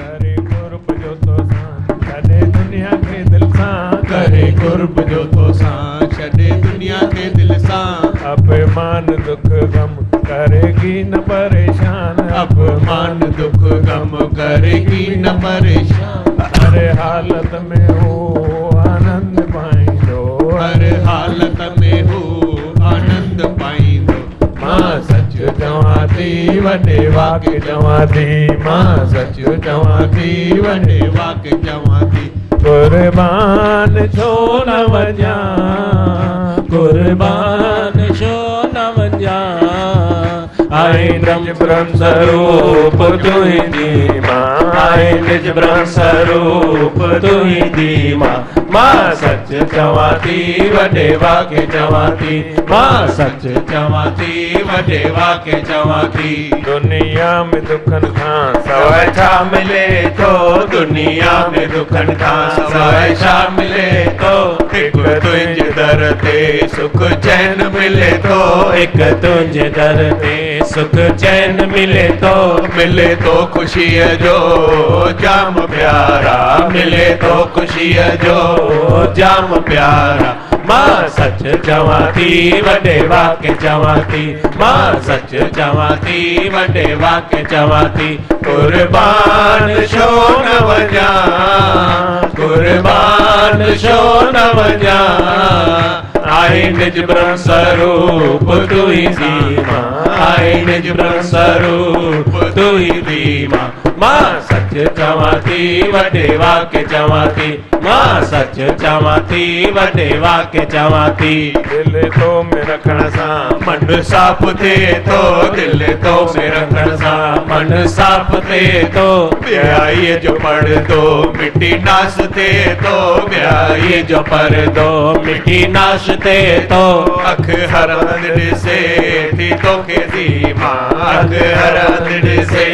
ڪري قرب جو توسان، ڇڏي دنيا کي دل سان. ڪري قرب جو توسان، ڇڏي دنيا کي دل سان. اپمان دک غم ڪريگي نه پريشان. اپمان دک غم ڪريگي نه پريشان. هر حالت ۾ هو آنند پائيندو. هر حالت ۾ هو آنند پائيندو. مان سچ چوان ٿي وڏي واڪ چوان ٿي، مان سچ چوان ٿي وڏي واڪ چوان ٿي. قربان ڇو نه وڃان، قربان ڇو نه وڃان. آهي نج برهم سروپ تنهنجي مان، آهي نج برهم سروپ تنهنجي مان. مان سچ چوان ٿي وڏي واڪ چوان ٿي، مان سچ چوان ٿي وڏي واڪ چوان ٿي. دنيا ۾ دکن کان سواءِ ڇا ملي ٿو؟ دنيا ۾ دکن کان سواءِ ڇا ملي ٿو؟ هڪ تنهنجي در تي سک چين ملي ٿو. هڪ تنهنجي در تي سک چين ملي ٿو. ملي ٿو خوشيءَ جو جام پيارا، ملي ٿو خوشيءَ جو جام پيارا. مان سچ چوان ٿي وڏي واڪ چوان ٿي، مان سچ چوان ٿي وڏي واڪ چوان ٿي. قربان ڇو نه وڃان، قربان ڇو نه وڃان. آهي نج برهم سروپ تنهنجي مان، آهي نج برهم سروپ تنهنجي مان. مان سچ چوان ٿي وڏي واڪ چوان ٿي، مان سچ چوان ٿي وڏي واڪ چوان ٿي. دل تو ۾ رکڻ سان من صاف ٿئي ٿو، دل تو ۾ رکڻ سان من صاف ٿئي ٿو. ٻيائيءَ جو پردو مٽي ناس ٿئي ٿو، ٻيائيءَ جو پردو مٽي ناش ٿئي ٿو. اک هر هنڌ ڏسي ٿي توکي ڌيما، اک هر هنڌ ڏسي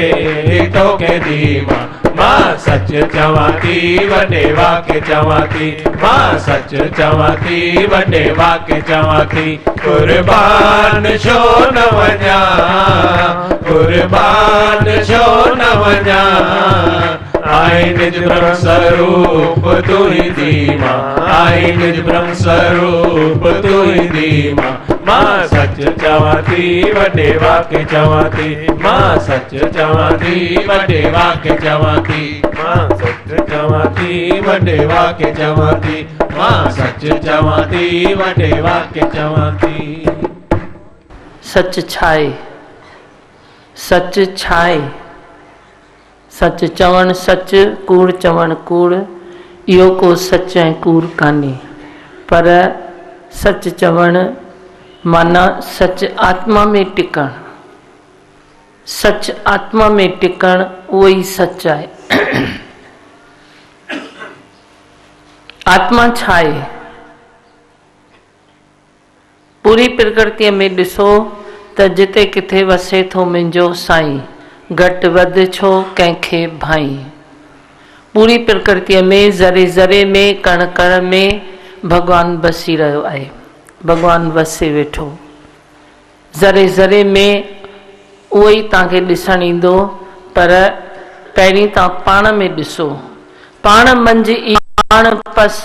ٿي توکي ڌيما. مان سچ چوان ٿي وڏي واڪ چوان ٿي، مان سچ چوان ٿي وڏي واڪ چوان ٿي. قربان ڇو نه وڃان، قربان ڇو نه وڃان. آهي نج برهم سروپ تنهنجي مان، آهي نج برهم سروپ تنهنجي مان. مان سچ چوان ٿي وڏي واڪ چوان ٿي، مان سچ چوان ٿي وڏي واڪ چوان ٿي. مان سچ چوان ٿي وڏي واڪ چوان ٿي، مان سچ چوان ٿي وڏي واڪ چوان ٿي. سچ ڇا آهي؟ سچ ڇا آهي؟ سچ چوڻ سچ، ڪوڙ چوڻ ڪوڙ، اهو ڪو سچ ۽ ڪوڙ ڪانهي. پر سچ چوڻ معنيٰ سچ آتما ۾ ٽڪڻ. سچ آتما ۾ ٽڪڻ اهو ئي سچ آهي. آتما ڇا آهي؟ پوري پرڪرتيء ۾ ڏسو ته جتي ڪٿي وسي ٿو منهنجو سائين، گهٽ وڌ ڇو ڪنهن کي ڀائين. پوري پرڪرتيء ۾ ذري ذري ۾ ڪڻ ڪڻ ۾ ڀڳوان بسي رهيو آهي. ڀڳوان وسي ويٺو. ذري ذري ۾ اهو ئي توهان کي ڏسڻ ايندو پر پهرين توهان پاڻ ۾ ڏسو. پاڻ منجهه ئي پاڻ پس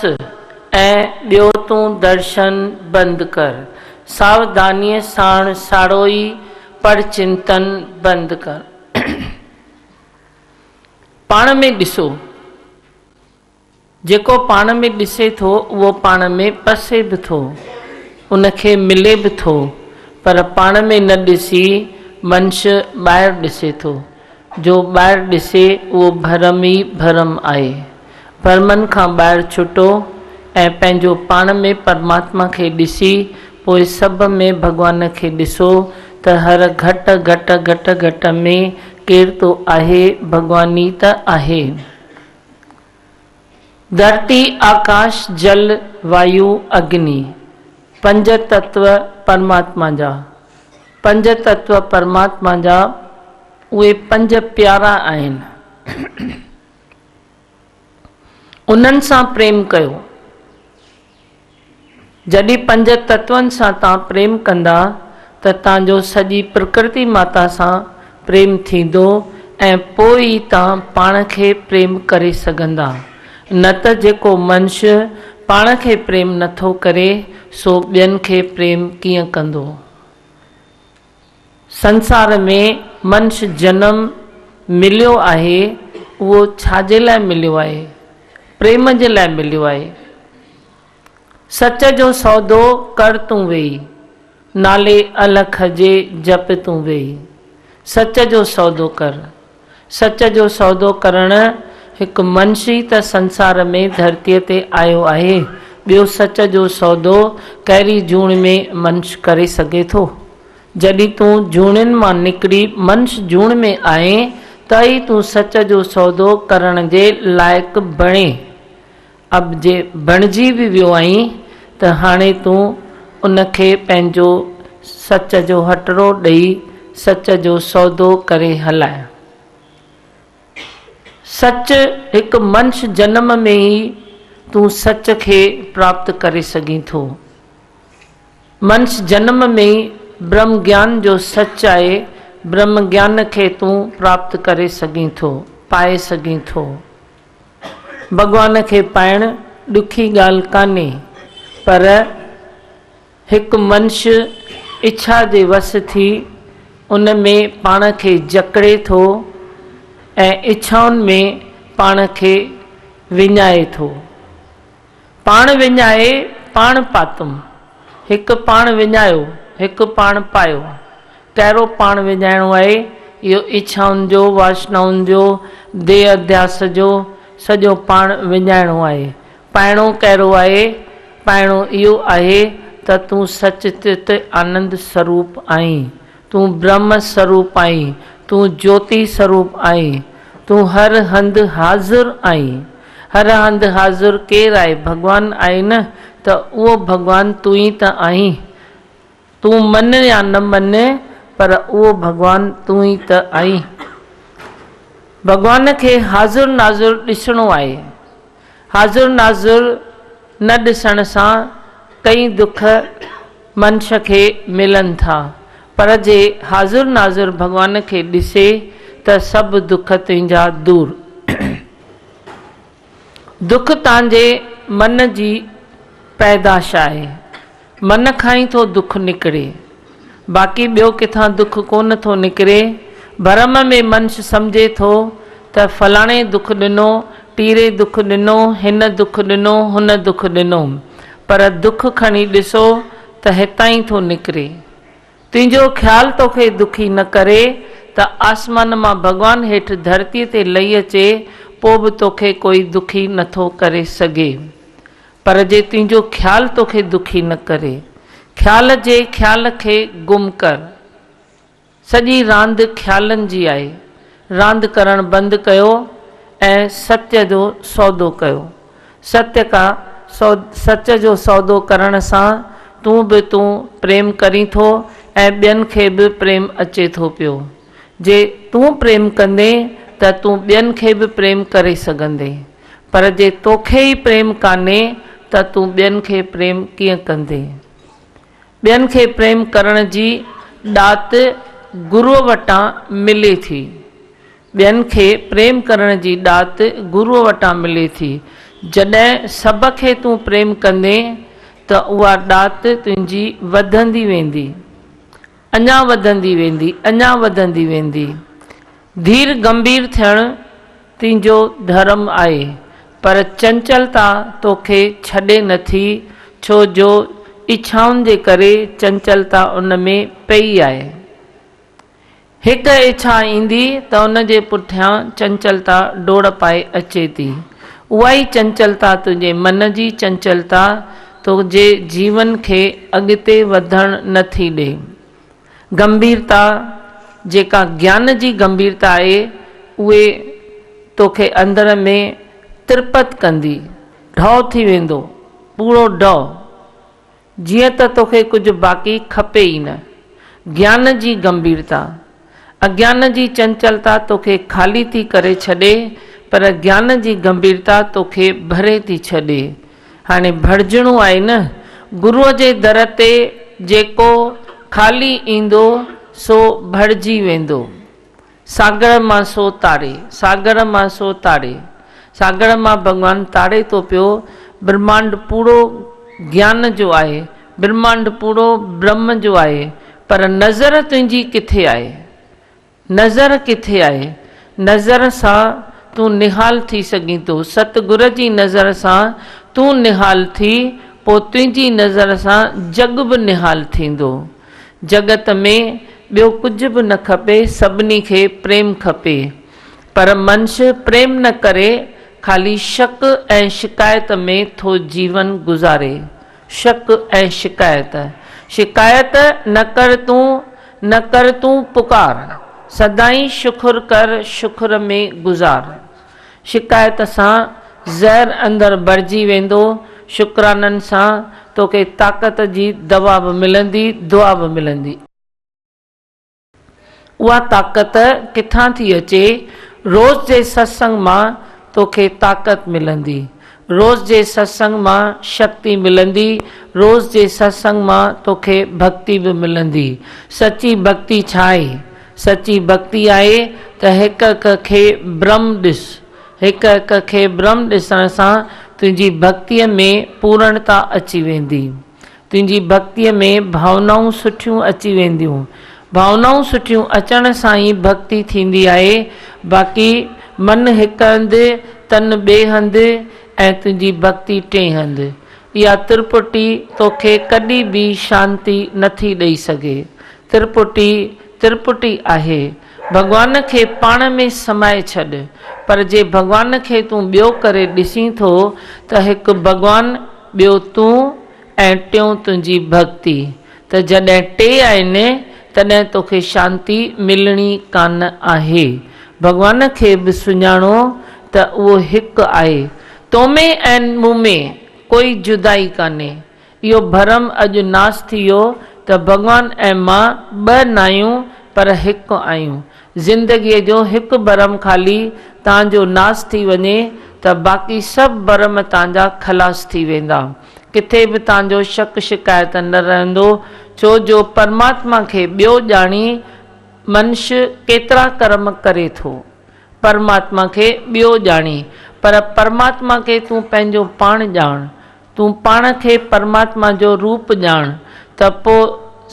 ۽ ٻيو تون درشن بند ڪر. ساوڌانيء ساڻ ساڙوئي پر چنتن بند ڪر. پاڻ ۾ ڏسو. جيڪو پاڻ ۾ ڏسي ٿو اهو پاڻ ۾ پسي به ٿو، ان کي ملي به ٿو، پر پاڻ ۾ نه ڏسي منش ٻاهر ڏسي ٿو. جو ٻاهر ڏسي اهو ڀرم ئي ڀرم آهي. ڀرمن کان ٻاهر ڇٽو ۽ پنهنجو پاڻ ۾ پرماتما کي ڏسي پوء سڀ ۾ ڀڳوان کي ڏسو ته هر گهٽ گهٽ گهٽ گهٽ ۾ ڪير ٿو آهي، ڀڳوان ئي ته آهي. ڌرتي، آڪاش، جل، وايو، اگني، پنج تتو پرماتما جا، پنج تتو پرماتما جا اهي پنج پيارا آهن. انهن سان پريم ڪيو. جڏهن پنج تتون سان توهان پريم ڪندا ته توهان جو سڄي پرڪرتي ماتا سان پريم ٿيندو ۽ پوء ئي توهان پاڻ کي پريم ڪري سگهندا. نه ته جيڪو منش پاڻ کي پريم نٿو ڪري، سو ٻين کي پريم ڪيئن ڪندو؟ سنسار ۾ منش جنم مليو آهي، اهو ڇا جي لاء مليو آهي؟ پريم جي لاء مليو آهي. سچ جو سودو ڪر تون ويهي، نالي الک جي جپ تون ويهي. سچ جو سودو ڪر. سچ جو سودو ڪرڻ هڪ منش ئي ته سنسار ۾ ڌرتيء تي آيو آهي، ٻيو سچ جو سودو ڪهڙي جوڻ ۾ منش ڪري سگهي ٿو؟ جڏهن تون جوڻين مان نڪري منش جوڻ ۾ آئين ته ئي تون سچ جو سودو ڪرڻ جي لائق بڻين. اب جي بڻجي به ويو آهين ته هاڻي تون ان کي پنهنجو سچ جو هٽڙو ڏئي سچ جو سودو ڪري هلاء. سچ هڪ منش جنم ۾ ئي تون سچ کي پراپت ڪري سگهين ٿو. منش جنم ۾ ئي برهم گيان جو سچ آهي، برهم گيان کي تون پراپت ڪري سگهين ٿو، پائي سگهين ٿو. ڀڳوان کي پائڻ ڏکي ڳالهه ڪانهي، پر هڪ منش اڇا جي وس ٿي ان ۾ پاڻ کي جڪڙي ٿو ۽ اڇائن ۾ پاڻ کي وڃائي ٿو. پاڻ وڃائي پاڻ پاتم. هڪ پاڻ وڃايو، هڪ پاڻ پايو. ڪهڙو پاڻ وڃائڻو آهي؟ اهو اڇائن جو، واسنائن جو، ديهه اڌياس جو سڄو پاڻ وڃائڻو آهي. پائڻو ڪهڙو آهي؟ پائڻو اهو آهي ته تون سچ چت آنند سروپ آهين. تون برهم سروپ آهين. تون جوتي سروپ آهين. تون هر هنڌ حاضر آهين. هر هنڌ حاضر ڪير آهي؟ ڀڳوان آهي نه؟ ته اهو ڀڳوان تون ئي ته آهين. تون مڃ يا نه مڃ پر اهو ڀڳوان تون ئي ته آهين. ڀڳوان کي حاضر ناظر ڏسڻو آهي. حاضر ناظر نه ڏسڻ سان ڪئين دک منش کي ملن ٿا، پر جي حاضر ناظر ڀڳوان کي ڏسي ته سڀ دک تنهنجا دور. دک تانجي من جي پيداش آهي. من کان ئي ٿو دک نڪري. باقي ٻيو ڪٿان دک ڪونه ٿو نڪري. ڀرم ۾ منش سمجهي ٿو ته فلاڻي دک ڏنو، ٽيري دک ڏنو، هن دک ڏنو، هن دک ڏنو. پر دک کڻي ڏسو ته هتان ئي ٿو نڪري. تنهنجو خيال توکي دکي نه ڪري ته آسمان مان ڀڳوان هيٺ ڌرتيء تي لهي اچي پوء به توکي ڪوئي دکي نٿو ڪري سگهي. پر جي تنهنجو خيال توکي دکي نه ڪري. خيال جي خيال کي گم ڪر. سڄي راند خيالن جي آهي. راند ڪرڻ بند ڪيو ۽ ستيه جو سودو ڪيو. ستيه ڪا سچ جو سودو ڪرڻ سان تون به تون پريم ڪرين ٿو ۽ ٻين کي به پريم اچي ٿو پيو. جي تون پريم ڪندين ته تون ٻين کي به پريم ڪري سگهندين. پر جي توکي ئي پريم ڪانهي ته تون ٻين کي پريم ڪيئن ڪندين؟ ٻين کي پريم ڪرڻ جي ڏات گروء وٽان ملي ٿي. ٻين کي پريم ڪرڻ جي ڏات گروء وٽان ملي ٿي. جڏهن سڀ کي تون پريم ڪندين ته اها ڏات تنهنجي وڌندي ويندي. اڃا وڌندي ويندي، اڃا وڌندي ويندي. ڌير گنڀير ٿيڻ تنهنجو ڌرم آهي، پر چنچلتا توکي ڇڏي نٿي، ڇو جو اڇائن جي ڪري چنچلتا ان ۾ پئي آهي. هڪ اڇا ايندي ته ان جي پٺيان چنچلتا ڊوڙ پائي اچي ٿي. اها ئي چنچلتا تنهنجي من جي چنچلتا تنهنجي جيون کي اڳتي وڌڻ نه ٿي ڏئي. گنڀيرتا جيڪا گيان جي گنڀيرتا آهي اهي توکي اندر ۾ ترپت ڪندي. ڍؤ ٿي ويندو، پورو ڍؤ. جيئن ته توکي ڪجهه باقي کپي ئي نه. گيان جي گنڀيرتا، اگيان جي چنچلتا توکي خالي ٿي ڪري ڇڏي، پر گيان جي گنڀيرتا توکي ڀري ٿي ڇڏي. هاڻي ڀرجڻو آهي نه. گروء جي در تي جيڪو خالي ايندو، سو ڀرجي ويندو. ساگر مان سو تاري، ساگر مان سو تاري. ساگر مان ڀڳوان تاري ٿو پيو. برهمانڊ پورو گيان جو آهي، برهمانڊ پورو برهم جو آهي، پر نظر تنهنجي ڪٿي آهي؟ نظر ڪٿي آهي؟ نظر سان تون نهال ٿي سگهين ٿو. ست گر جي نظر سان تون نهال ٿي، پوء تنهنجي نظر سان جڳ به نهال ٿيندو. جڳت ۾ ٻيو ڪجهه به نه کپي، سڀني کي پريم کپي. پر منش پريم نه ڪري، خالي شڪ ۽ شڪايت ۾ ٿو جيون گذاري. شڪ ۽ شڪايت. شڪايت نه ڪر تون، نه ڪر تون پڪار. سدائين شڪر ڪر، شڪر ۾ گذار. شڪايت سان زهر اندر ڀرجي ويندو، شڪرانن سان توکي طاقت جي دوا به ملندي، دعا به ملندي. اها طاقت ڪٿان ٿي اچي؟ روز جي ستسنگ مان توکي طاقت ملندي. روز جي ستسنگ مان شڪتي ملندي. روز جي ستسنگ مان توکي ڀڳتي به ملندي. سچي ڀڳتي ڇا آهي؟ سچي ڀڳتي آهي ته هڪ هڪ کي برهم ڏس. هڪ هڪ کي برهم ڏسڻ سان تنهنجي ڀڳتيء ۾ پورڻتا اچي ويندي. تنهنجي ڀڳتيء ۾ ڀاونائون سٺيون اچي وينديون. ڀاونائون سٺيون اچڻ سان ئي ڀڳتي ٿيندي آهي. باقي من هڪ هنڌ، تن ٻئي هنڌ ۽ تنهنجي ڀڳتي ٽئين هنڌ. اها ترپٽي توکي ڪڏهن به شانتي نٿي ڏئي سگهي. ترپٽي، ترپٽي آهي. ڀڳوان کي پاڻ ۾ سمائي ڇڏ. پر جي ڀڳوان کي تون ٻيو ڪري ڏسين ٿو ته هڪ ڀڳوان، ٻيو تون ۽ ٽيون تنهنجي ڀڳتي. ته جڏهن ٽي آهن، تڏهن توکي شانتي ملڻي ڪانه آهي. ڀڳوان کي به سڃاڻو ته اهو هڪ آهي. تو ۾ ۽ مون ۾ ڪوئي جدائي ڪانهي. اهو ڀرم اڄ ناس ٿي ويو ته ڀڳوان ۽ مان ٻه ناهيون پر هڪ آهيون. زندگيء جو هڪ ڀرم خالي تان جو ناس ٿي وڃي ته باقي سڀ ڀرم تان جا خلاص ٿي ويندا. ڪٿي به تان جو شڪ شڪايت نه رهندو ڇو جو پرماتما کي ٻيو ڄاڻي منش ڪيترا ڪرم ڪري ٿو. پرماتما کي ٻيو ڄاڻي پر پرماتما کي تون پنهنجو پاڻ ڄاڻ. تون پاڻ کي پرماتما جو روپ ڄاڻ ته پوء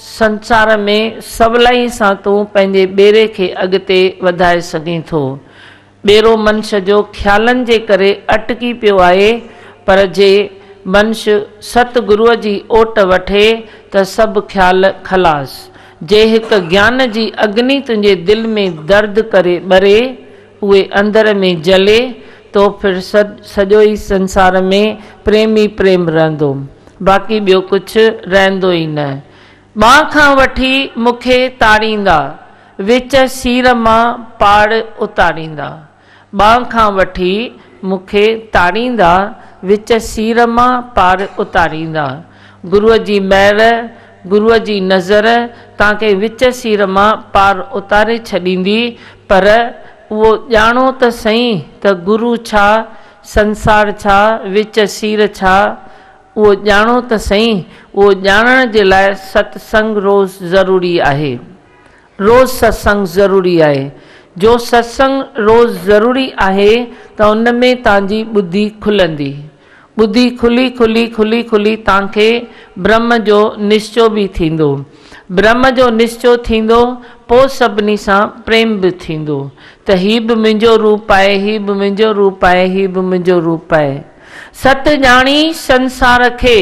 سنسار ۾ سولائي سان تون پنهنجي ٻيڙي کي اڳتي وڌائي سگهين ٿو. ٻيڙو منش جو خيالن جي ڪري اٽڪي پيو آهي پر جي منش ست گروء جي اوٽ وٺي ته سڀ خيال خلاص. جي هڪ گيان جي اگني تنهنجي دل ۾ درد ڪري ٻري، اهي اندر ۾ جلي تو ڦر سڄو ئي سنسار ۾ پريم ئي پريم رهندو. باقي ٻيو ڪجهه رهندو ئي نه. ٻانهن کان وٺي مون کي تاڙيندا، وچ سير مان پاڙ اتاريندا. ٻانهن کان وٺي مون کي تاڙيندا، وچ سير مان پاڙ اتاريندا. گروء جي مهر، گروء جي نظر توهان کي وچ سير مان پار اتاري ڇڏيندي، پر اهو ڄاڻو ته سهين ته گرو ڇا، سنسار ڇا، وچ سير ڇا، اهو ڄاڻو ته سهين، اهو ڄاڻڻ جي لاء ستسنگ روز ضروري آهي. روز ستسنگ ضروري آهي. جو ستسنگ روز ضروري آهي ته ان ۾ توهان جي ٻڌي کلندي. ٻڌي کلي کلي کلي کلي توهان کي برهم جو نشچو به ٿيندو. برهم جو نشچو ٿيندو پوء سڀني سان پريم به ٿيندو ته هي به منهنجو روپ آهي، هي به منهنجو روپ آهي، هي به منهنجو روپ آهي. ست ڄاڻي سنسار کي،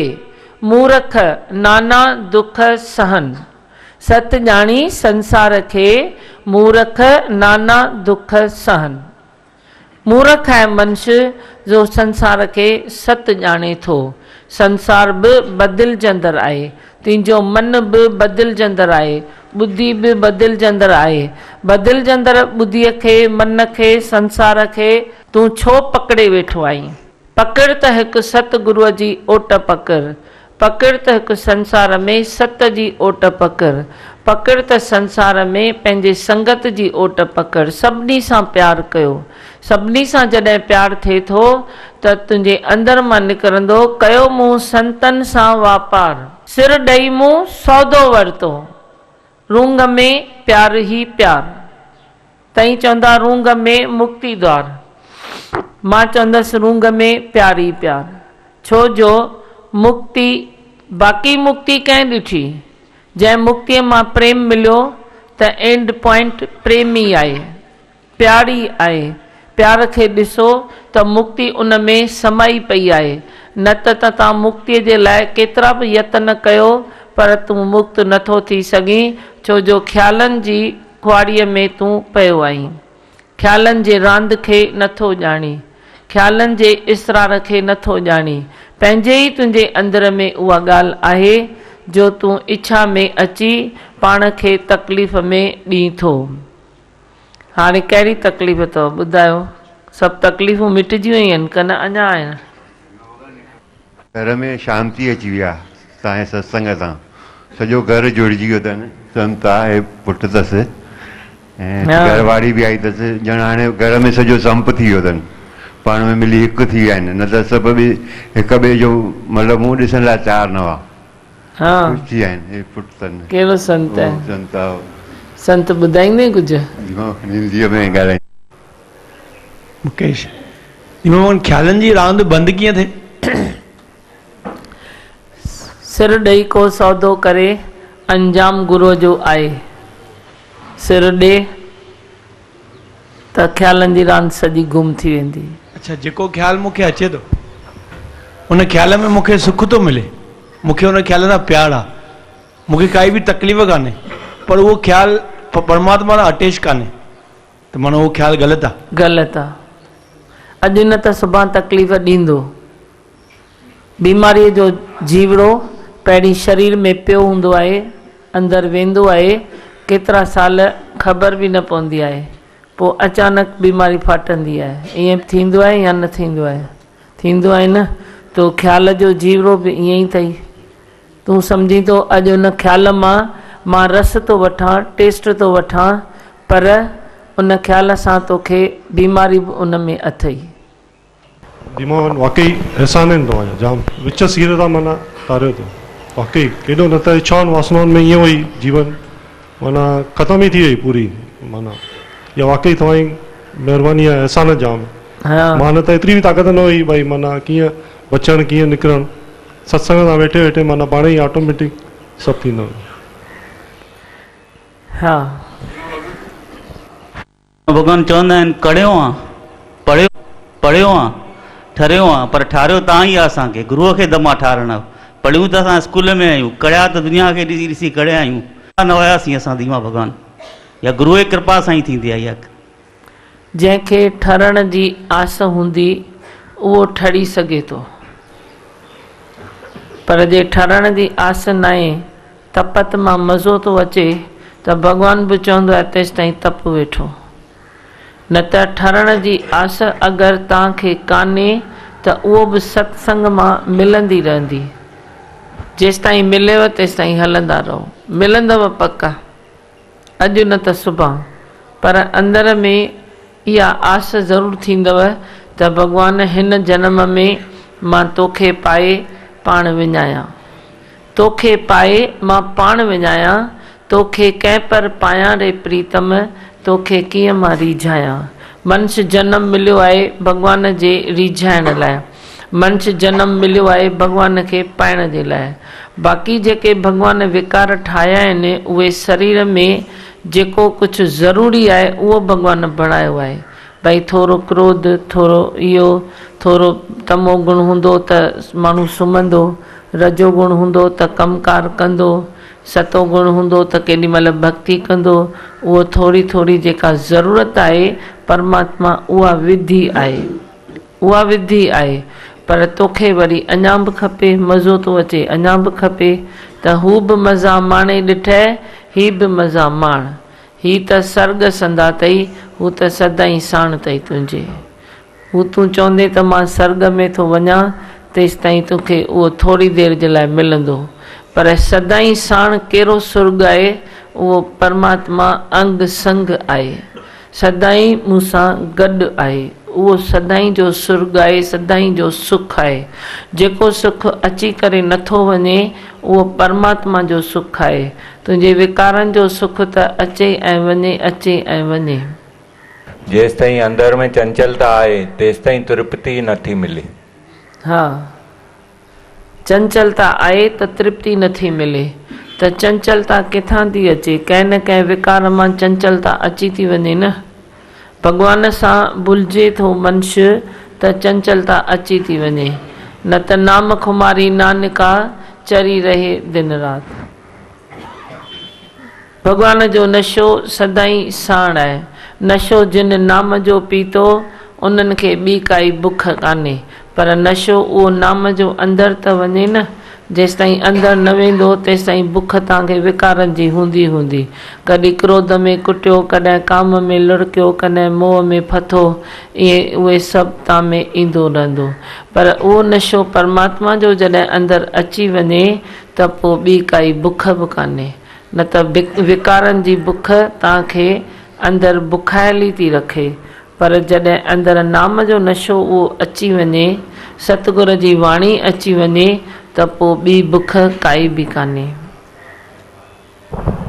مورک نانا دک سهن. ست ڄاڻي سنسار کي، مورک نانا دک سهن. مورک آهي منش جو سنسار کي ست ڄاڻي ٿو. سنسار به بدلجندڙ آهي. تنهنجو من به بدلجندڙ آهي. ٻڌي به بدلجندڙ آهي. بدلجندڙ ٻڌيء کي، من کي، سنسار کي تون ڇو پڪڙي ويٺو آهين؟ پڪڙ ته هڪ ست گروء جي اوٽ پڪڙ. پڪڙ ته هڪ سنسار ۾ ست جي اوٽ پڪڙ. پڪڙ ته سنسار ۾ پنهنجي سنگت جي اوٽ پڪڙ. سڀني سان پيار ڪيو. سڀني سان جڏهن پيار ٿئي ٿو ته تنهنجي اندر مان نڪرندو، ڪيو مون سنتن سان واپار. سر ڏئي مون سودو ورتو. رونگ ۾ پيار ئي پيار. تئين چوندا رونگ ۾ مڪتي دوار. مان چوندس رونگ ۾ پيار ئي پيار. ڇو جو مڪتي، باقي مڪتي ڪنهن ڏٺي؟ جنهن مڪتيء مان پريم مليو ته اينڊ پوائنٽ پريم ئي آهي. پيار ئي آهي. پيار کي ڏسو ته مڪتي ان ۾ سمائي پئي آهي. نه ته ته تان مڪتيء جي لاء ڪيترا به يتن ڪيو پر تون مڪت نه ٿو ٿي سگهين ڇو جو خيالن جي کوهاڙيء ۾ تون پيو آهين. خيالن جي راند کي نه ٿو ڄاڻين. خيالن جي اسرار کي نه ٿو ڄاڻين. پنهنجي ئي تنهنجي اندر ۾ اها ڳالهه آهي جو تون اڇا ۾ اچي پاڻ کي تڪليف ۾ ڏين ٿو. هاڻي ڪهڙي تڪليف اٿو ٻڌايو؟ سڀ تڪليفون مٽجي ويون آهن ڪن اڃا آهن؟ گهر ۾ شانتي اچي وئي آ تانجي ستسنگ سان سڄو گهر جڙجي ويو اٿن سنت آ هي پٽ اٿس ۽ گهر واري به آئي اٿس ڄڻ هاڻي گهر ۾ سڄو سنپ ٿي ويو اٿن پاڻ ۾ ملي هڪ ٿي ويا آهن نه ته سڀ به هڪ ٻئي جو مطلب منهن ڏسڻ لاء تيار نه هئا. خوش ٿي آهن هي پٽ تن. ڪهڙو سنت آهي؟ سنت آ. سنت ٻڌائيندين ڪجهه؟ هنديء ۾ ڳالهائين. مڪيش، جي خيالن جي راند بند ڪيئن ٿئي؟ سر ڏئي ڪو سودو ڪري، انجام گروء جو آهي. سر ڏي ته خيالن جي راند سڄي گم ٿي ويندي. اڇا جيڪو خيال مون کي اچي ٿو ان خيال ۾ مون کي سک ٿو ملي، مون کي ان خيال سان پيار آ، مون کي ڪائي به تڪليف ڪانهي پر اهو خيال پرماتما سان اٽيچ ڪانهي ته معنيٰ اهو خيال غلط آ. غلط آ. اڄ نه ته سڀان تڪليف ڏيندو. بيماريء جو جيوڙو پهرين شرير ۾ پيو هوندو آهي، اندر ويندو آهي، ڪيترا سال خبر به نه پوندي آهي، پوء اچانڪ بيماري ڦاٽندي آهي. ائين به ٿيندو آهي يا نه ٿيندو آهي؟ ٿيندو آهي نه؟ تو خيال جو جيوڙو به ائين ئي اٿئي. تون سمجهين ٿو اڄ ان خيال مان مان رس ٿو وٺان، ٽيسٽ ٿو وٺان، پر ان خيال سان توکي بيماري به ان ۾ اٿئي. ديمان واقعي احسان آهن توهان جا جام وچ سير تان معنيٰ تاريو اٿو واقعي ڪيڏو نه ته اڇائن واسنائن ۾ ائين وئي جيون معنيٰ ختم ئي ٿي وئي پوري معنيٰ اها واقعي توهان جي مهرباني آهي احسان جام مان نه ته ايتري به طاقت نه هئي ڀائي معنيٰ ڪيئن بچڻ ڪيئن نڪرڻ ستسنگ سان ويٺي ويٺي معنيٰ پاڻ ئي آٽوميٽڪ سڀ ٿيندو ويو. ها. ڀڳوان چوندا آهن ڪڙهيو آن، پڙهيو پڙهيو آن، ٺريو آن، پر ٺاريو تان ئي آ اسان کي، گروء کي دم آ ٺارڻ جو. پڙهيون ته اسان اسڪول ۾ آهيون، ڪڙهيا ته دنيا کي ڏسي ڏسي ڪڙهيا آهيون. نه هياسين اسان ڌيما ڀڳوان، اها گروء جي ڪرپا سان ئي ٿيندي آهي اها. جنهن کي ٺرڻ جي آس هوندي اهو ٺري سگهي ٿو، پر جي ٺرڻ جي آس ناهي تپت مان مزو ٿو اچي ته ڀڳوان به چوندو آهي تيستائين تپ ويٺو. نه ته ٺرڻ جي آس اگر توهان کي ڪانهي ته اهو به ستسنگ مان ملندي رهندي. جيستائين مليو تيستائين هلندا رهو. ملندو پڪ. اڄ نه ته سڀان. پر اندر ۾ اها آس ضرور ٿيندو ته ڀڳوان هن جنم ۾ مان توکي پائي پاڻ وڃايان. توکي پائي مان پاڻ وڃايان، توکي ڪنهن پر پايان ري پريتم، توکي ڪيئن مان ريجهايان. منش جنم مليو آهي ڀڳوان جي ريجهائڻ لاء. منش جنم مليو آهي ڀڳوان کي پائڻ جي لاء. باقي جيڪي ڀڳوان وڪار ٺاهيا آهن اهي سرير ۾ جيڪو ڪجهه ضروري آهي اهو ڀڳوان بڻايو آهي. ڀئي ٿورو ڪروڌ، ٿورو اهو، ٿورو تمو گڻ هوندو ته ماڻهو سمهندو، رجو گڻ هوندو ته ڪم ڪار ڪندو، ستو گڻ هوندو ته ڪيڏي مهل ڀڳتي ڪندو، اهو ٿوري ٿوري جيڪا ضرورت آهي پرماتما اها وڌي آهي، اها وڌي آهي، پر توکي وري اڃا به کپي، مزو ٿو اچي اڃا به کپي ته هو به مزا ماڻي ڏٺئه، هي به مزا ماڻ. هي ته سرڳ سندا اٿئي، هو ته سدائين ساڻ اٿئي تنهنجي. هو تون چوندين ته مان سرڳ ۾ ٿو وڃان، تيستائين توکي اهو ٿوري دير جي لاء ملندو. پر سدائين ساڻ ڪهڙو سرڳ آهي، اهو پرماتما انگ سنگ آهي. سدائين مون سان گڏ آهي. اهو سدائين جو سرڳ آهي، سدائين جو سک آهي. جيڪو سک اچي ڪري نٿو وڃي، اهو پرماتما جو سک آهي. تنهنجي وڪارن جو سک ته اچي ۽ وڃي، اچي ۽ وڃي. جيستائين اندر ۾ چنچلتا آهي تيستائين ترپتي نٿي ملي. ها چنچلتا آهي ته ترپتي نٿي ملي. ته چنچلتا ڪٿان ٿي اچي؟ ڪنهن نه ڪنهن وڪار مان چنچلتا اچي ٿي وڃي نه. ڀڳوان سان ڀلجي ٿو منش ته چنچلتا اچي ٿي وڃي. نه ته نام خماري نانڪا چري رهي دن رات. ڀڳوان جو نشو سدائين ساڻ آهي. نشو جن نام جو پيتو، انهن کي ٻي ڪائي بک ڪانهي. پر نشو اهو نام جو اندر ته وڃي نه. جيستائين اندر نه ويندو، تيستائين بک توهان کي وڪارن جي هوندي هوندي. ڪڏهن ڪروڌ ۾ ڪٽيو، ڪڏهن ڪام ۾ لڙڪيو، ڪڏهن موهه ۾ ڦٿو، ائين اهي سڀ توهان ۾ ايندو رهندو. پر اهو نشو پرماتما جو جڏهن اندر اچي وڃي ته پوء ٻي ڪائي بک به ڪانهي. نه ته وڪارن جي بک توهان کي اندر بکايل ئي ٿي رکي، پر جڏهن اندر نام جو نشو اهو اچي وڃي، ستگر جي واڻي اچي وڃي ته پوء ٻي بک ڪائي به ڪانهي.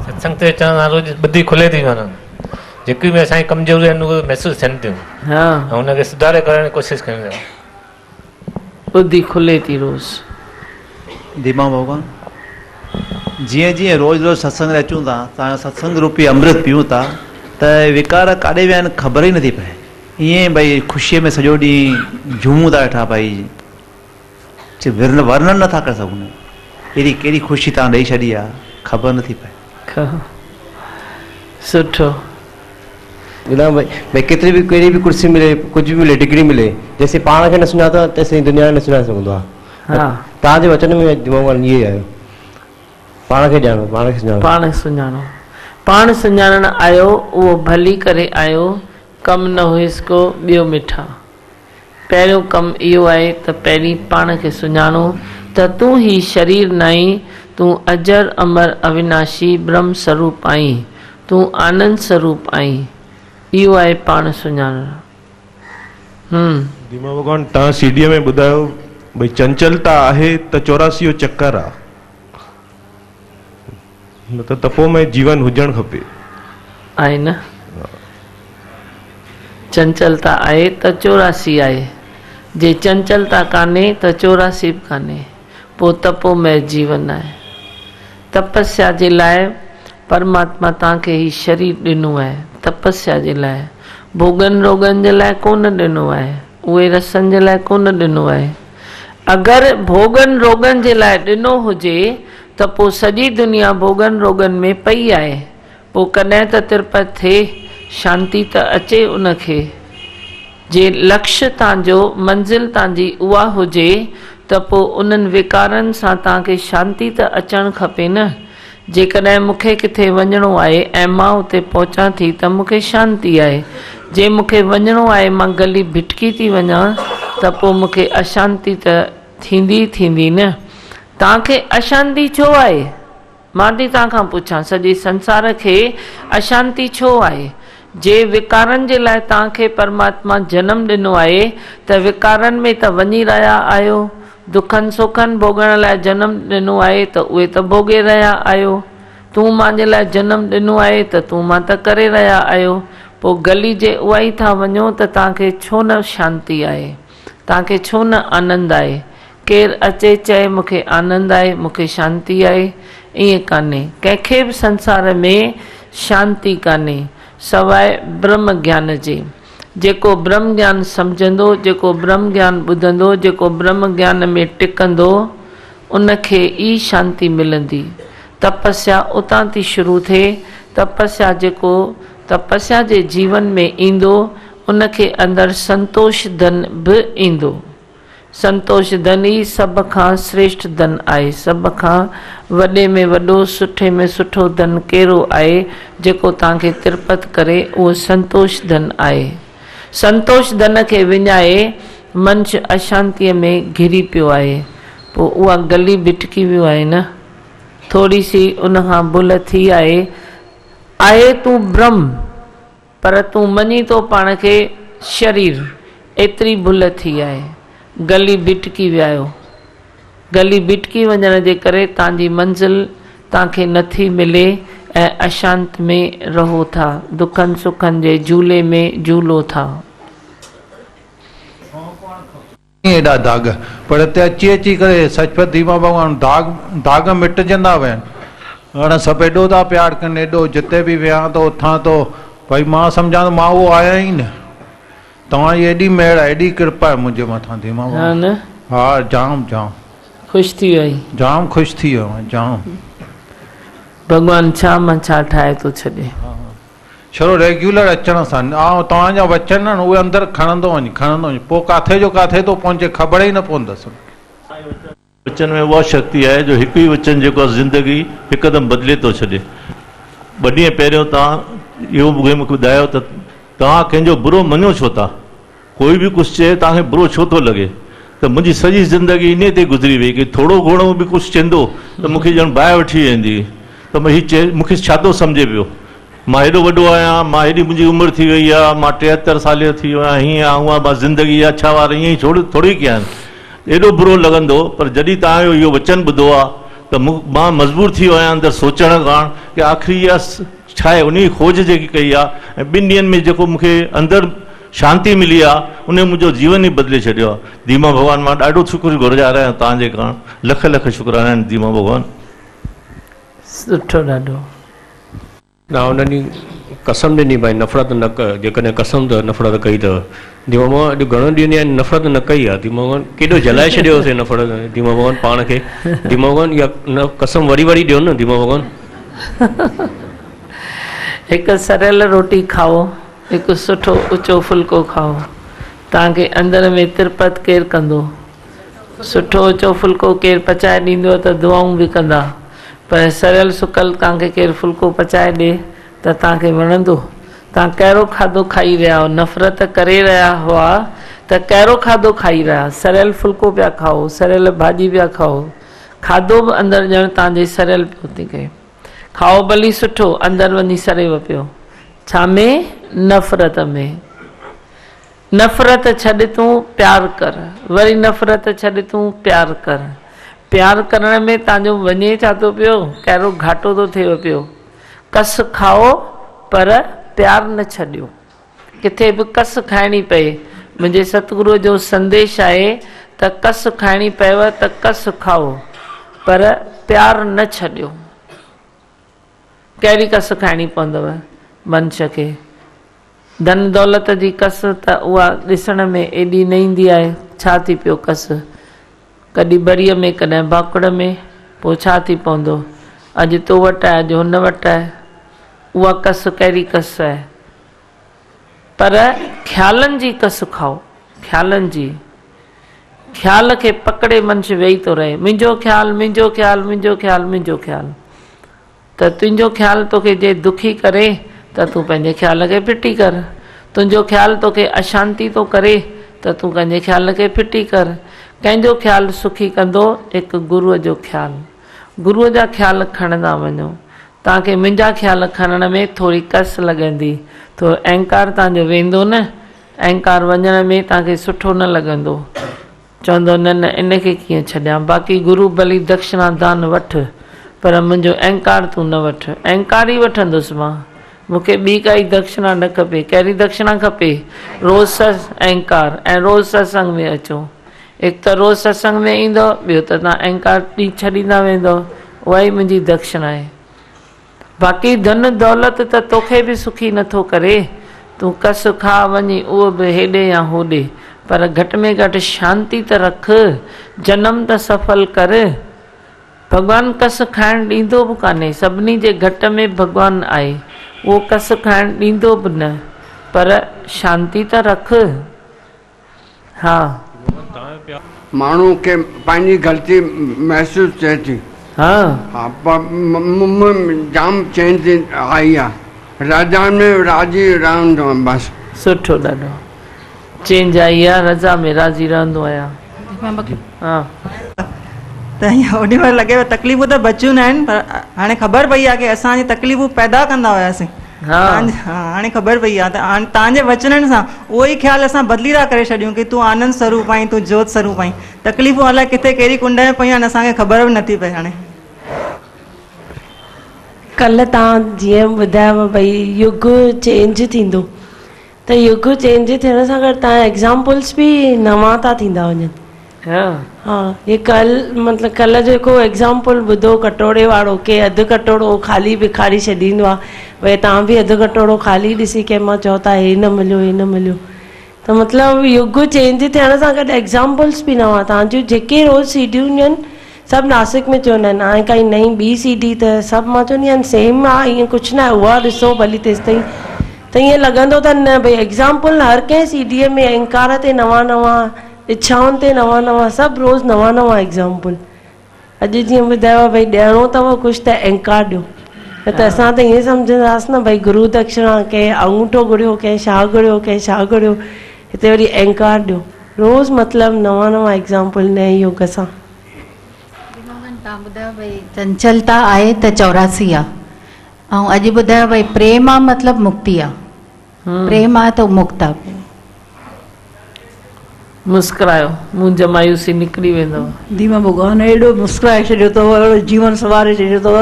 ستسنگ تي اچڻ سان روز ٻڌي کلي ٿي وڃن، جيڪي به اسان جي ڪمزوريون آهن اهي محسوس ٿين ٿيون ۽ ان کي سڌاري ڪرڻ جي ڪوشش ڪيون ٿا. ٻڌي کلي ٿي روز. ديما ڀڳوان جيئن جيئن روز روز ستسنگ تي اچون ٿا توهان جو ستسنگ روپي امرت پيئون ٿا ته وڪار ڪاڏي ويا آهن خبر ئي نٿي پئي ائين ڀئي خوشيء ۾ سڄو ڏينهن جهومون ٿا ويٺا ڀئي ورنن نٿا ڪري سگهون اهڙي ڪهڙي خوشي توهان ڏئي ڇڏي آهي خبر نٿي پئي. سٺو. ٻڌايو ڀئي ڀئي ڪيتري به ڪهڙي به ڪرسي ملي ڪجهه به ملي ڊگري ملي جيسين پاڻ کي نه سڃاتو آهي تيسين دنيا کي نه سڃاڻي سگهندو آهي ها. توهان جي وچن ۾ دماغ ۾ اهو ئي آيو پاڻ کي ڄاڻو پاڻ کي سڃاڻو. پاڻ سڃاڻو پاڻ سڃاڻڻ آيو اهو ڀلي ڪري آيو ڪم نه هيس ڪو ٻيو مٺا. پهريون ڪم اهو آهي ته پهرين پاڻ کي سڃاڻو ته تون هي شرير ناهين، تون اجر امر اويناشي برهم سروپ آهين، تون آنند سروپ آهين. اهو آهي پاڻ سڃاڻڻ. هم. ديما ڀڳوان توهان سي ڊي ۾ ٻڌايو ڀئي چنچلتا آهي ته 84 جو چڪر آ نه ته تپومئي جيون هجڻ کپي. آهي نه. چنچلتا آهي ته 84 آهي. جي چنچلتا ڪانهي ته 84 به ڪانهي. پوء تپومئي جيون آهي. تپسيا جي لاء پرماتما توهان کي هي شرير ڏنو آهي. تپسيا جي لاء. ڀوڳن روڳن جي لاء ڪونه ڏنو آهي. اهي رسن جي لاء ڪونه ڏنو آهي. اگر ڀوڳن روڳن جي لاء ڏنو هجي ته پوء سڄي دنيا ڀوڳن روڳن ۾ پئي آهي. پوء ڪڏهن ته ترپت ٿئي، شانتي ته اچي ان کي. جي لڪش تان جو، منزل تان جي اها هجي ته پوء انهن وڪارن سان تان کي شانتي ته اچڻ کپي نه. جيڪڏهن مون کي ڪٿي وڃڻو آهي ۽ مان اتي پهچان ٿي ته مون کي شانتي آهي. جي مون کي وڃڻو آهي مان گلي ڀٽڪي ٿي وڃان ته پوء مون کي اشانتي ته ٿيندي ئي ٿيندي نه. توهان کي اشانتي ڇو آهي؟ مان ٿي توهان کان پڇان سڄي سنسار کي اشانتي ڇو آهي؟ جي وڪارن جي لاء توهان کي پرماتما جنم ڏنو آهي ته وڪارن ۾ ته وڃي رهيا آهيو. دکن سکن ڀوڳڻ لاء جنم ڏنو آهي ته اهي ته ڀوڳي رهيا آهيو. تون مان جي لاء جنم ڏنو آهي ته تون مان ته ڪري رهيا آهيو. پوء گلي جي اها ئي ٿا وڃو ته توهان کي ڇو نه شانتي آهي؟ توهان کي ڇو نه آنند آهي؟ ڪير اچي چئي مون کي آنند آهي، مون کي شانتي آهي؟ ائين ڪانهي. ڪنهن کي به سنسار ۾ شانتي ڪانهي، سواء برهم گيان جي. جيڪو برهم گيان سمجهندو، جيڪو برهم گيان ٻڌندو، جيڪو برهم گيان ۾ ٽڪندو، ان کي ئي شانتي ملندي. تپسيا اتان ٿي شروع ٿئي. تپسيا جيڪو تپسيا جي جيون ۾ ايندو، ان کي اندر سنتوش ڌن به ايندو. سنتوش ڌن ئي سڀ کان سريشٽ ڌن آهي. سڀ کان وڏي ۾ وڏو، سٺي ۾ سٺو ڌن ڪهڙو آهي، جيڪو توهان کي ترپت ڪري، اهو سنتوش ڌن آهي. سنتوش ڌن کي وڃائي منش اشانتيء ۾ گهري پيو آهي. پوء اها گلي ڀٽڪي ويو آهي نه؟ ٿوري سي ان کان ڀل ٿي آهي. آهي تون برهم. پر تون مڃين ٿو پاڻ کي شرير، ايتري ڀل ٿي آهي. گلي ڀٽڪي ويا آهيو. گلي ڀٽڪي وڃڻ جي ڪري تان جي منزل تان کي نه ٿي ملي ۽ اشانت ۾ رهو ٿا، دکن سکن جي جهولي ۾ جهولو ٿا. ايڏا داغ پر هتي اچي اچي ڪري سچ پچ ديما ڀڳوان داغ داغ مٽجندا ويا آهن هاڻي سڀ ايڏو ٿا پيار ڪن ايڏو جتي به ويهان ٿو اٿان ٿو ڀئي مان سمجهان ٿو مان اهو آهيان ئي نه توهان جي ايڏي مهر آهي ايڏي ڪرپا آهي منهنجي مٿان ديما ها ڀڳوان نه. ها جام جام خوش ٿي ويو آهين. جام خوش ٿي ويو آهيان جام. ڀڳوان ڇا مان ڇا ٺاهي ٿو ڇڏي. ڇڙو ريگيولر اچڻ سان آئون توهان جا وچن آهن اهي اندر کڻندو وڃ کڻندو وڃ پوء ڪاٿي جو ڪاٿي ٿو پهچي خبر ئي نه پوندس. وچن ۾ اها شڪتي آهي جو هڪ ئي وچن جيڪو آهي زندگي هڪدم بدلي ٿو ڇڏي. ٻه ڏينهن پهريون توهان اهو مون کي ٻڌايو ته توهان ڪنهن جو برو مڃو ڇو ٿا؟ ڪوئي به ڪجهه چئي توهان کي برو ڇو ٿو لڳي؟ ته منهنجي سڄي زندگي انهيء تي گذري وئي ڪي ٿورو گهڻو به ڪجهه چئندو ته مون کي ڄڻ باهه وٺي ويندي هئي ته هي چئي مون کي ڇا ٿو سمجهي پيو؟ مان هيڏو وڏو آهيان، مان هيڏي منهنجي عمر ٿي وئي آهي، مان 73 سالي جو ٿي ويو آهيان، هيئن آهي هونئن آهي، مان زندگي جا اڇا وار ائين ئي ٿوري ڪيا آهن. ايڏو برو لڳندو هو، پر جڏهن توهان جو اهو وچن ٻڌو آهي ته مون مان مجبور ٿي ويو آهيان اندر سوچڻ ڪاڻ ڪي آخري اها ڇا آهي، انهيء کوج جيڪي ڪئي آهي ۽ ٻن ڏينهن ۾ جيڪو مون کي اندر شانتي ملي آ انهي منهنجو جيون ئي بدلي ڇڏيو آ ديما ڀڳوان مان ڏاڍو شڪر گذار آهيان توهان جي ڪاڻ لک لک شڪرانا آهن ديما ڀڳوان. سٺو ڏاڍو. نه ان ڏينهن قسم ڏني ڀائي نفرت نه ڪر جيڪڏهن قسم ته نفرت ڪئي ته ديما ڀڳوان اڄ گهڻن ڏينهن يعني نفرت نه ڪئي آ ديما ڀڳوان ڪيڏو جلائي ڇڏيو هوسين نفرت ديما ڀڳوان پاڻ کي ديما ڀڳوان اها نه قسم وري وري ڏيو نه ديما ڀڳوان. هڪ سريل روٽي کائو. هڪ سٺو اچو ڦلڪو کائو. توهان کي اندر ۾ ترپت ڪير ڪندو؟ سٺو اچو ڦلڪو ڪير پچائي ڏيندو ته دعائون به ڪندا. پر سڙيل سڪل توهان کي ڪير ڦلڪو پچائي ڏي ته توهان کي وڻندو؟ توهان ڪهڙو کاڌو کائي رهيا آهيو؟ نفرت ڪري رهيا هئا ته ڪهڙو کاڌو کائي رهيا؟ سڙيل ڦلڪو پيا کائو، سڙيل ڀاڄي پيا کائو. کاڌو به اندر ڄڻ توهان جي سڙيل پيو ٿي ڪري. کائو ڀلي سٺو، اندر وڃي سڙيو پيو. ڇا ۾؟ نفرت ۾. نفرت ڇڏ تون پيار ڪر. وري نفرت ڇڏ تون پيار ڪر. پيار ڪرڻ ۾ تان جو وڃي ڇا ٿو پيو؟ ڪهڙو گهاٽو ٿو ٿئيو پيو. ڪس کائو پر پيار نه ڇڏيو. ڪٿي به ڪس کائڻي پئي. منهنجي ستگروء جو سنديش آهي ته ڪس کائڻي پئيو ته ڪس کائو پر پيار نه ڇڏيو. ڪهڙي ڪس کائڻي پوندو منش کي؟ ڌن دولت جي ڪس ته اها ڏسڻ ۾ ايڏي نه ايندي آهي. ڇا ٿي پيو ڪس؟ ڪڏهن بريء ۾ ڪڏهن ڀاڪڙ ۾، پوء ڇا ٿي پوندو؟ اڄ تو وٽ آهي اڄ هن وٽ آهي. اها ڪس ڪهڙي ڪس آهي؟ پر خيالن جي ڪس کائو، خيالن جي. خيال کي پڪڙي منش ويهي ٿو رهي. منهنجو خيال، منهنجو خيال، منهنجو خيال، منهنجو خيال. ته تنهنجو خيال توکي جي دکي ڪري ته تون پنهنجي خيال کي ڦٽي ڪر. تنهنجو خيال توکي اشانتي ٿو ڪري ته تون پنهنجي خيال کي ڦٽي ڪر. ڪنهن جو خيال سکي ڪندو؟ هڪ گروء جو خيال. گروء جا خيال کڻندا وڃو. توهان کي منهنجا خيال کڻڻ ۾ ٿوري ڪس لڳندي. ٿورو اهنڪار توهان جو ويندو نه؟ اهنڪار وڃڻ ۾ توهان کي سٺو نه لڳندو. چوندو نه نه ان کي ڪيئن ڇڏيان. باقي گرو ڀلي دڪشنا دان وٺ پر منهنجو اهنڪار تون نه وٺ. اهنڪار ئي وٺندس مان. مون کي ٻي ڪائي دڪشنا نه کپي. ڪهڙي دڪشنا کپي؟ روز اهنڪار ۽ روز ستسنگ ۾ اچو. هڪ ته روز ستسنگ ۾ ايندؤ، ٻيو ته توهان اهنڪار ڇڏيندا ويندؤ. اها ئي منهنجي دڪشنا آهي. باقي ڌن دولت ته توکي به سکي نٿو ڪري. تون ڪس کاء وڃي اهو به هيڏي يا هوڏي، پر گهٽ ۾ گهٽ شانتي ته رک، جنم ته سڦل ڪر. ڀڳوان ڪس کائڻ ڏيندو به ڪانهي. سڀني جي گهٽ ۾ ڀڳوان آهي. اهو ڪس کائڻ ڏيندو به نه، پر شانتي ته رک. ها. ماڻهو کي پنهنجي غلطي محسوس ٿئي ٿي. ها. ها پر مون ۾ جام چينج آئي آ. رضا ۾ راضي رهندو آهيان بس. سٺو ڏاڍو چينج آئي آ رضا ۾ راضي رهندو آهيان. ها. ته ائين اوڏي مهل لڳي پيو تڪليفون ته بچيون نه آهن پر هاڻي خبر پئي آهي ڪي اسان جي تڪليفون پيدا ڪندا هياسين. ها. هاڻي خبر پئي آهي ته توهان جي وچنن سان اهو ئي خيال اسان بدلي ٿا ڪري ڇڏيون ڪي تون آنند سروپ آهين تون جوت سروپ آهين تڪليفون الائي ڪٿي ڪهڙي ڪنڊ ۾ پيون آهن اسان کي خبر به نٿي پئي هاڻي. ڪلهه توهان جيئن ٻڌايو ڀئي يگ چينج ٿيندو ته يگ چينج ٿيڻ سان گڏ توهان جا ايگزامپلس به نوان ٿا ٿيندا وڃن. ها. ها هي ڪلهه مطلب ڪلهه جيڪو ايگزامپل ٻڌو ڪٽوڙي وارو ڪي اڌ ڪٽوڙو خالي بکاري ڇڏيندو آ ڀئي توهان به اڌ ڪٽوڙو خالي ڏسي ڪنهن مان چئو ٿا هي نه مليو هي نه مليو ته مطلب يگ چينج ٿيڻ سان گڏ ايگزامپلس به نوان توهان جون جيڪي روز سيڊيون هونديون آهن سڀ ناسڪ ۾ چوندا آهن هاڻي ڪائي نئين ٻي سي ڊي ته سڀ مان چوندي آهيان سيم آ ائين ڪجهه ناهي اها ڏسو ڀلي تيستائين ته ائين لڳندو اٿن نه ڀئي ايگزامپل هر ڪنهن سي ڊيء ۾ اهنڪار تي نوان نوان اڇائن تي نوان نوان سڀ روز نوان نوان ايگزامپل اڄ جيئن ٻڌايو ڀئي ڏيڻو اٿو ڪجهه ته اهنڪار ڏيو نه ته اسان ته ائين سمجهندا هئاسين نه ڀئي گرو دڪشڻا ڪنهن آڱوٺو گهريو ڪنهن ڇا گهريو ڪنهن ڇا گهريو هتي وري اهنڪار ڏيو روز مطلب نوان نوان ايگزامپل نئين يگ سان. موهن توهان ٻڌايو ڀئي چنچلتا آهي ته 84 آ ۽ اڄ ٻڌايو ڀئي پريم آ مطلب مڪتي آ پريم آ ته مڪت آ. مسڪرايو مونجهه مايوسي نڪري ويندو. ديما ڀڳوان ايڏو مسڪرائي ڇڏيو اٿو اهڙو جيون سنواري ڇڏيو اٿو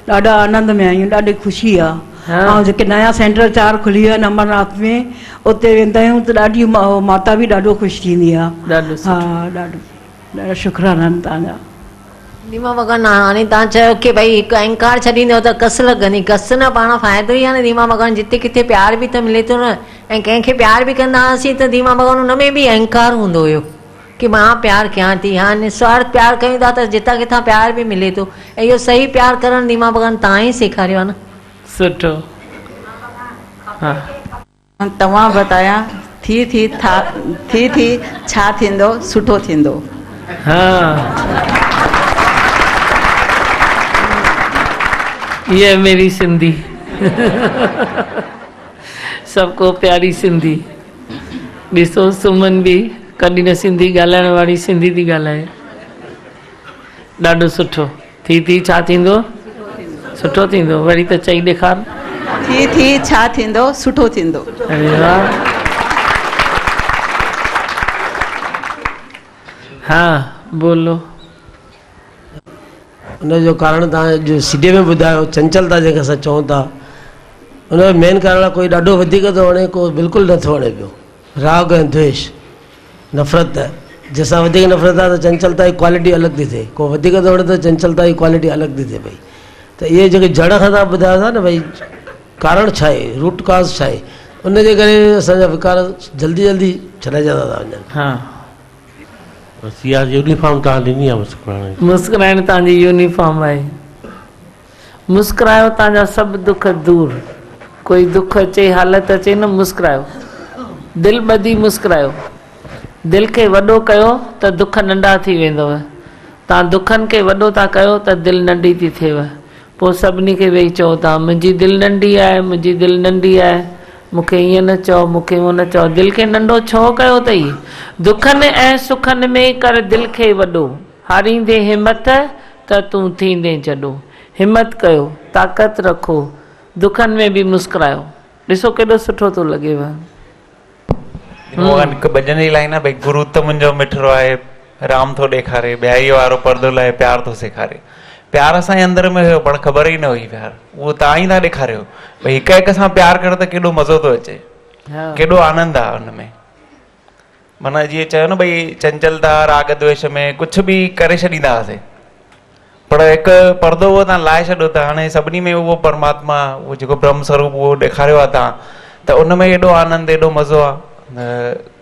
ڏاڍا آنند ۾ آهيون ڏاڍي خوشي آ ۽ جيڪي نيا سينٽر چار کلي ويا آهن امرناٿ ۾ اتي ويندا آهيون ته ڏاڍي ماتا به ڏاڍو خوش ٿيندي آ ڏاڍو ها ڏاڍو ڏاڍا شڪرانا آهن توهان جا. ديما ڀڳوان هاڻي توهان چيو ڪي ڀئي هڪ اهنڪار ڇڏيندو ته ڪس لڳندي ڪس نه پاڻ فائدو ئي آهي نه ديما ڀڳوان جتي ڪٿي پيار به ته ملي ٿو نه ۽ ڪنهن کي پيار به ڪندا هئاسين ته ديما ڀڳوان ان ۾ به اهنڪار هوندو هيو ڪي مان پيار ڪيان ٿي هاڻي نسوارٿ پيار ڪيون ٿا ته جتان ڪٿان پيار به ملي ٿو ۽ اهو صحيح پيار ڪرڻ ديما ڀڳوان توهان ئي سيکاريو آهي نه. سٺو ها. توهان بتايا ٿي ٿي ٿا ٿي ٿي ڇا ٿيندو سٺو ٿيندو. ها يه ميري سنڌي سڀ ڪو پياري سنڌي ڏسو سمن به ڪڏهن نه سنڌي ڳالهائڻ واري سنڌي ٿي ڳالهائي ڏاڍو سٺو. ٿي ٿي ڇا ٿيندو؟ سٺو ٿيندو. وري ته چئي ڏيکار. ٿي ٿي ڇا ٿيندو؟ سٺو ٿيندو. اري واه. ها بولو. ان جو ڪارڻ توهان اڄ سي ڊي ۾ ٻڌايو چنچلتا جنهن کي اسان چئون ٿا ان جو مين ڪارڻ آهي ڪوئي ڏاڍو وڌيڪ ٿو وڻي ڪو بلڪل نٿو وڻي پيو راڳ ۽ دويش نفرت، جنهن سان وڌيڪ نفرت آهي ته چنچلتا جي ڪوالٽي الڳ ٿي ٿئي. ڪو وڌيڪ ٿو وڻي ته چنچلتا جي ڪوالٽي الڳ ٿي ٿئي پئي. ته اهي جيڪي جڙ کان توهان ٻڌايو ٿا نه ڀئي ڪارڻ ڇا آهي، روٽ ڪاز ڇا آهي، ان جي ڪري اسان جا وڪار جلدي جلدي ڇڏائجندا ٿا وڃن. ها. بس اها يونيفارم توهان ڏني آهي مسڪرائڻ جي. مسڪرائڻ توهان جي يونيفارم آهي. مسڪرايو توهان جا سڀ دک دور. ڪوئي دک اچي حالت اچي نه مسڪرايو. دل ٻڌي مسڪرايو. دل کي وڏو ڪيو ته دک ننڍا ٿي ويندو. توهان دکن کي وڏو ٿا ڪيو ته دل ننڍي ٿي ٿئيو. پوء سڀني کي ويهي چئو ٿا منهنجي دل ننڍي آهي منهنجي دل ننڍي آهي. مون کي ائين نه چئو مون کي هونئن نه چئو. دل کي ننڍو ڇو ڪيو اٿئي؟ دکن ۽ سکن ۾ ڪر دل کي وڏو. هاريندين همت ته تون ٿيندين جڏو. همت ڪيو، طاقت رکو، دکن ۾ به مسڪرايو. ڏسو ڪيڏو سٺو ٿو لڳيو. موهن هڪ ڀڄن جي لائن آ ڀئي گرو ته منهنجو مٺڙو آهي رام ٿو ڏيکاري ٻيائي وارو پردو لاهي پيار ٿو سيکاري پيار اسان جي اندر ۾ هيو پر خبر ئي نه هئي پيار اهو توهان ئي ٿا ڏيکاريو ڀئي هڪ هڪ سان پيار ڪر ته ڪيڏو مزو ٿو اچي ڪيڏو آنند آ ان ۾ معنيٰ جيئن چيو نه ڀئي چنچلتا راڳ دويش ۾ ڪجهه به ڪري ڇڏيندا هئاسين پر هڪ پردو اهو تان لاهي ڇڏيو ته هاڻي سڀني ۾ اهو پرماتما اهو جيڪو برهم سروپ اهو ڏيکاريو آهي تان ته ان ۾ ايڏو آنند ايڏو مزو آهي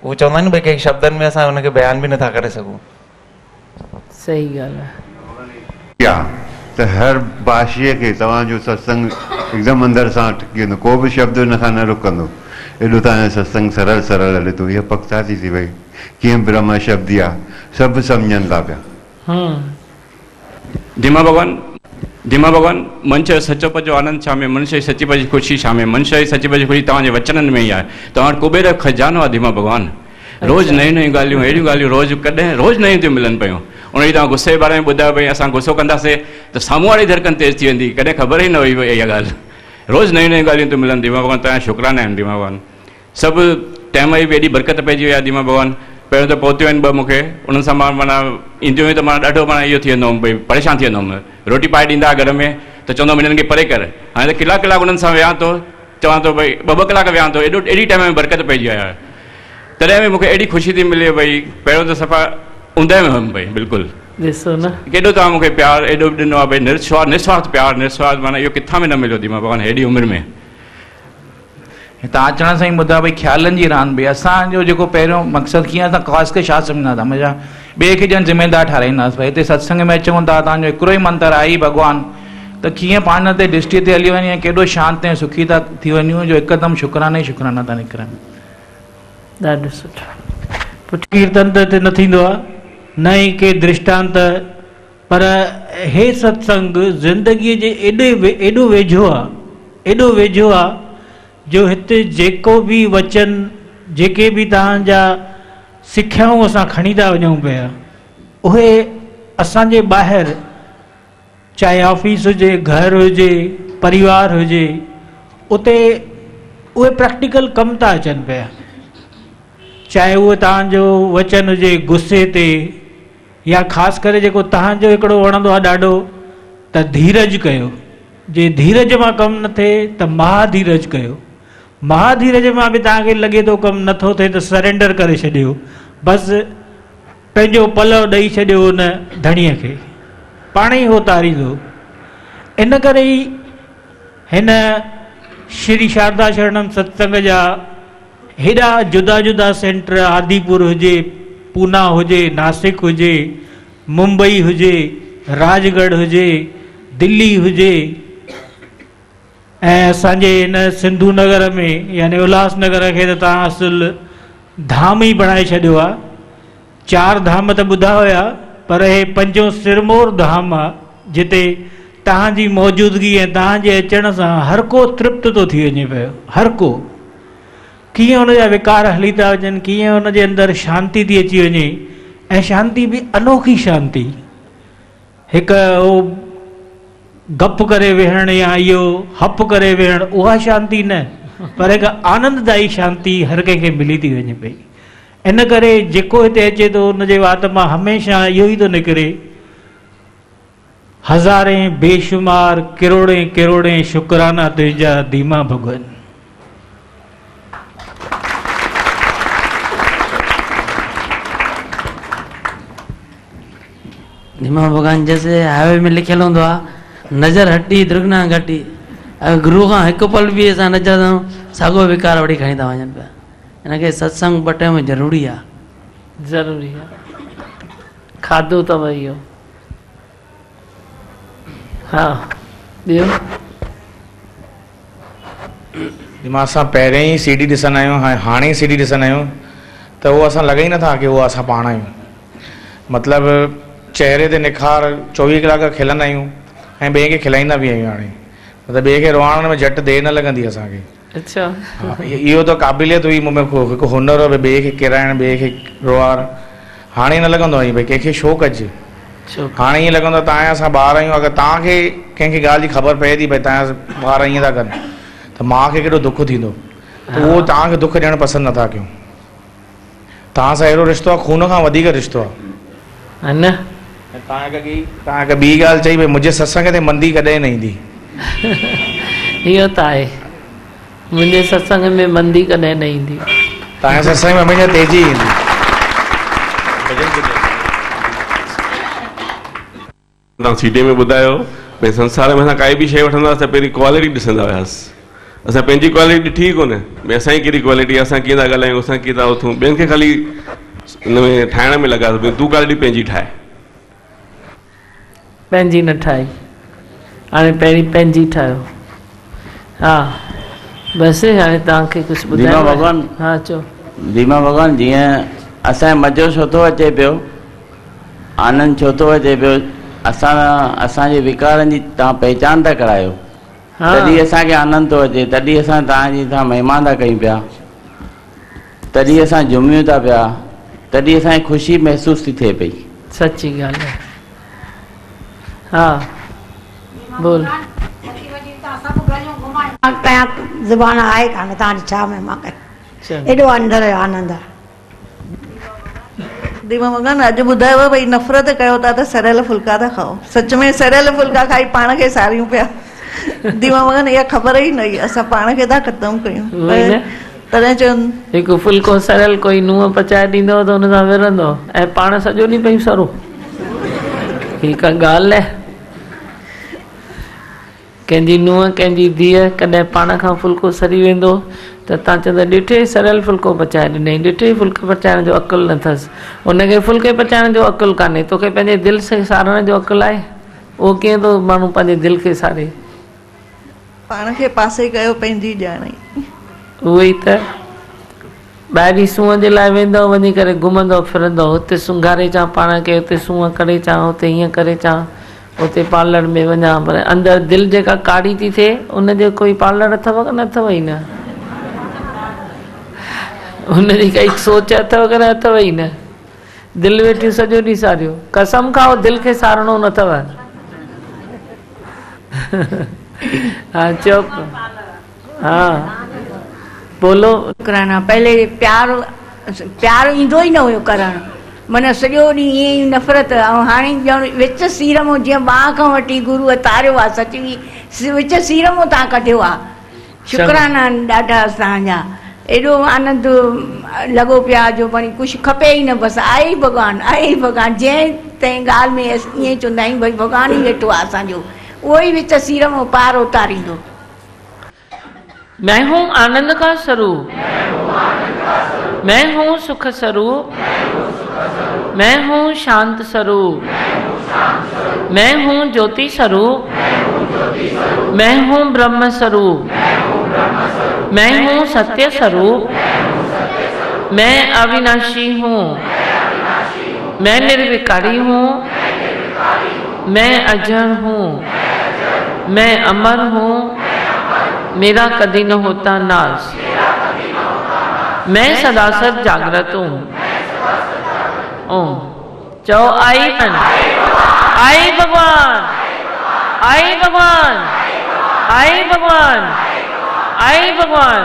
اهو چوندا آهن نه ڀئي ڪنهن شبدن ۾ اسان ان کي بيان به نٿا ڪري سگهون. صحيح ڳالهه آهي. آ ته هر باشيء کي توهان جو ستسنگ هڪدم اندر سان اٽڪي ويندو ڪو به شبد ان کان نه رڪندو ايڏو توهان جو ستسنگ سرل سرل هلي ٿو اها پڪتا ٿي ٿي وئي ڪيئن برهما شبدي آ سڀ سمجهن ٿا پيا. ڌيما ڀڳوان ڌيما ڀڳوان منشيه جو سچو پچو آنند ڇا ۾ منشيه جي سچي پچي خوشي ڇا ۾ منشيه جي سچي پچي خوشي توهان جي وچنن ۾ ئي آهي توهان وٽ ڪبير جو خزانو آهي ڌيما ڀڳوان روز نيون نيون ڳالهيون اهڙيون ڳالهيون روز ڪڏهن روز نيون ٿيون ملن پيون ان ڏينهن توهان غصي جي باري ۾ ٻڌايو ڀئي اسان غصو ڪنداسي ته سامهون واري جي ڌڙڪن تيز ٿي ويندي ڪڏهن خبر ئي نه هئي اها ڳالهه روز نيون نيون ڳالهيون ٿيون ملن ڌيما ڀڳوان توهان جا شڪرانا آهن ڌيما ڀڳوان سڀ ٽائيم جي به ايڏي برڪت پئجي وئي آهي ڌيما ڀڳوان پهريون ته پوتيون آهن ٻه مون کي انهن سان مان معنيٰ اينديون هيون ته مان ڏاڍو معنيٰ اهو ٿي ويندو هوم ڀئي پريشان ٿي ويندو هوم روٽي پائي ڏيندا هئا گهر ۾ ته چوندو هئم هنن کي پري ڪر. هاڻي ته ڪلاڪ ڪلاڪ انهن سان ويهان ٿو، چوان ٿو ڀئي ٻه ٻه ڪلاڪ ويهان ٿو، ايڏو ايڏي ٽائيم ۾ برڪت پئجي وئي آهي. تڏهن به مون کي ايڏي خوشي ٿي ملي ڀئي پهريون ته صفا اوندهه ۾ هيم ڀئي بلڪل. ڏسو نه. ڪيڏو توهان مون کي پيار ايڏو ڏنو آهي ڀئي نرسوارٿ نسوارٿ پيار نسوارٿ معنيٰ اهو ڪٿان به نه مليو ڌيما ڀڳوان هيڏي عمر ۾. هتان اچڻ سان ئي ٻڌايو ڀئي خيالن جي راند به اسان جو جيڪو پهريون مقصد ڪيئن اسان ڪاز کي ڇا سمجهندا ٿا هميشه ٻئي کي ڄڻ ذميدار ٺهرائينداسين ڀئي هتي ستسنگ ۾ اچون ٿا توهان جو هڪڙو ئي منتر آهي ئي ڀڳوان ته ڪيئن پاڻ تي درشٽي تي هلي وڃي ۽ ڪيڏو شانت ۽ سکي ٿا ٿي وڃون جو هڪدم شڪرانا ئي شڪرانا ٿا نڪرن. ڏاڍو سٺو. ڪيرتن ته هتي نه ٿيندو آهي نه ئي ڪي درشٽانت پر هي ستسنگ زندگيء جي ايڏي ايڏو ويجهو آ، ايڏو ويجهو آ جو هتي جيڪو به وچن، جيڪي به توهان جا سکيائون اسان کڻي ٿا وڃون پيا، اهي اسان جي ٻاهر چاهي آفيس هجي، گهر هجي، پريوار هجي، اتي اهي پريڪٽيڪل ڪم ٿا اچن پيا. چاهي اهو توهان جو وچن هجي غصي تي يا خاص ڪري جيڪو توهان جو هڪڙو وڻندو آهي ڏاڍو ته ڌيرج ڪيو جي ڌيرج مان ڪم نه ٿئي ته مها ڌيرج ڪيو مها ڌيرج مان به توهان کي لڳي ٿو ڪم نه ٿو ٿئي ته سرينڊر ڪري ڇڏيو بس پنهنجو پلئه ڏئي ڇڏيو ان ڌڻيء کي پاڻ ئي هو تاريندو ان ڪري ئي هن شري شاردا شرڻم ستسنگ جا هيڏا جدا جدا سينٽر آديپور هجي، پونا هجي، ناسڪ هجي، ممبئي هجي، راجڳڙهه هجي، دلي هجي ۽ اسان جي هن سنڌو نگر ۾ يعني الهاس نگر کي ته توهان اصل ڌام ئي بڻائي ڇڏيو آهي. چار ڌام ته ٻڌا هيا پر هي پنجون سرمور ڌام آ جتي توهان جي موجودگي ۽ توهان جي اچڻ سان هر ڪو ترپت ٿو ٿي وڃي پيو هر ڪو ڪيئن ان جا وڪار هلي ٿا وڃن ڪيئن ان جي اندر شانتي ٿي اچي وڃي ۽ شانتي به انوکي شانتي هڪ اهو گپ ڪري ويهڻ يا اهو هپ ڪري ويهڻ اها شانتي نه پر هڪ آننددائي شانتي هر ڪنهن کي ملي ٿي وڃي پئي ان ڪري جيڪو هتي اچي ٿو ان جي وات مان هميشه اهو ئي ٿو نڪري، هزارين بيشمار ڪروڙين ڪروڙين شڪرانا تنهنجا ديما ڀڳون. ديما ڀڳوان جيسي هاء وي ۾ لکيل هوندو آ نظر هٽي درگنا گهٽي اگر گرو کان هڪ پل به اسان نظر ساڳو وڪار وٺي کڻي ٿا وڃن پيا. ان ڪري ستسنگ ٻه ٽائيم ضروري آ. ضروري آ. کاڌو اٿو اهو. ها ٻيو. جي مان اسان پهرين ئي سي ڊي ڏسندا آهيون ۽ هاڻي سي ڊي ڏسندا آهيون ته اهو اسان لڳي ئي نٿا ڪي اهو اسان پاڻ آهيون مطلب چهري تي نکار چوويهه ڪلاڪ کلندا آهيون ۽ ٻئي کي کلائيندا به آهيون هاڻي مطلب ٻئي کي روئاڻڻ ۾ جهٽ دير نه لڳندي اسان کي. اڇا. اهو ته قابليت هئي مون ۾ هڪ هنر هو ٻئي کي ڪيرائڻ ٻئي کي روئارڻ هاڻي نه لڳندو آهي ڀئي ڪنهن کي ڇو ڪجي هاڻي ائين لڳندو آهي توهان جا اسان ٻار آهيون اگر توهان کي ڪنهن کي ڳالهه جي خبر پئي ٿي ڀئي توهان جا ٻار ائين ٿا ڪن ته ماء کي ڪيڏو دک ٿيندو ته اهو توهان کي دک ڏيڻ پسند نٿا ڪيون توهان سان اهڙو رشتو آهي خون کان وڌيڪ رشتو آهي. ها نه. ۽ توهان هڪ ٻي توهان هڪ ٻي ڳالهه چئي ڀئي منهنجي ستسنگ تي مندي ڪڏهن نه ايندي. اهو ته آهي. منهنجي ستسنگ ۾ مندي ڪڏهن نه ايندي. توهان جي ستسنگ ۾ هميشه تيزي ايندي. توهان سي ڊي ۾ ٻڌايو ڀئي سنسار ۾ اسان ڪائي به شيء وٺندا هئاسين ته پهرين ڪوالٽي ڏسندا هياسين اسان پنهنجي ڪوالٽي ڏٺي ئي ڪونه ڀئي اسان جي ڪهڙي ڪوالٽي آهي اسان ڪيئن ٿا ڳالهايون اسان ڪيئن ٿا اٿون ٻين کي خالي ان ۾ ٺاهڻ ۾ لڳاسين ڀئي تون ڪوالٽي پنهنجي ٺاهه. پنهنجي نه ٺاهي هاڻي پهرين پنهنجي ٺاهيو ها بس هاڻي توهان کي ڪجهه ديما ٻڌائڻو آهي ڀڳوان ها چئو. ديما ڀڳوان جيئن اسان کي مزو ڇو ٿو اچي پيو آنند ڇو ٿو اچي پيو اسان اسان جي وڪارن جي توهان پهچان ٿا ڪرايو تڏهن اسان کي آنند ٿو اچي تڏهن اسان توهان جي سان مهما ٿا ڪيون پيا تڏهن اسان جهوميون ٿا پيا تڏهن اسان کي خوشي محسوس ٿي ٿئي پئي. سچي ڳالهه آهي ها بول. ڪيان زبان آهي ڪانه توهان جي ڇا مهما ڪيان ايڏو اندر جو آنند آهي. ديما ڀڳوان اڄ ٻڌايو ڀئي نفرت ڪيو ٿا ته سڙيل ڦلڪا ٿا کائو سچ ۾ سڙيل ڦلڪا کائي پاڻ کي ساڙيون پيا ديما ڀڳوان اها خبر ئي نه هئي اسان پاڻ کي ٿا ختم ڪيون تڏهن چون هڪ ڦلڪو سڙيل ڪوئي نونهن پچائي ڏيندو ته ان سان ورندو ۽ پاڻ سڄو ڏينهن پيون سڙو هي ڪا ڳالهه آهي ڪنهن جي نونهن ڪنهن جي ڌيء ڪڏهن پاڻ کان ڦلڪو سڙي ويندو ته تان چوندا ڏٺئي سڙيل ڦلڪو پچائي ڏنئي ڏٺئي ڦلڪي پچائڻ جو عقل نه اٿس ان کي ڦلڪي پچائڻ جو عقل ڪانهي توکي پنهنجي دل کي ساڙڻ جو عقل آهي اهو ڪيئن ٿو ماڻهو پنهنجي دل کي ساڙي. پاڻ کي پاسي ڪيو پنهنجي ڄاڻ ئي. اهو ئي ته ٻاهرين سونهن جي لاء ويندؤ وڃي ڪري گهمندؤ ڦرندؤ هتي سونگهاري اچان پاڻ کي هتي سونهن ڪري اچان هتي هيئن ڪري اچان اتي پارلر ۾ وڃان پر اندر دل جيڪا ڪاڙي ٿي ٿئي ان جو ڪوئي پارلر اٿو ڪه نه اٿو ئي نه ان جي ڪائي سوچ اٿو ڪه نه اٿو ئي نه دل ويٺيون سڄو ڏينهن ساريو قسم کائو دل کي سارڻو نه اٿو ها چئو ها بولو. شڪرانا پهلي پيار پيار ايندو ئي نه هيو ڪرڻ معنيٰ سڄو ڏينهن ائين ئي نفرت ۽ هاڻي ڄڻ وچ سير مون جيئن ٻانهن کان وٺي گروء تاريو آ سچ ئي وچ سير مون تان ڪڍيو آ شڪرانا ڏاڍا اسان جا ايڏو آنند لڳو پيو آ جو وري ڪجهه کپي ئي نه بس آهي ئي ڀڳوان آهي ئي ڀڳوان جنهن تنهن ڳالهه ۾ ائين چوندا آهيون ڀئي ڀڳوان ئي ويٺو آ اسان جو اهو ئي وچ سير مون پار اتاريندو. مين هون آنند ڪا سروپ مين هون سک سروپ مين هون شانت سروپ مين هون جوتي سروپ مين هون برهم سروپ مين هون ستيه سروپ مين اويناشي هون مين نرويڪاري هون مين اجر هون مين امر هون ميرا ڪدي نه هوتا ناس مين سدا ست جاگرت هون اوم چئو آئي من آئي ڀڳوان آئي ڀڳوان آئي ڀڳوان آئي ڀڳوان.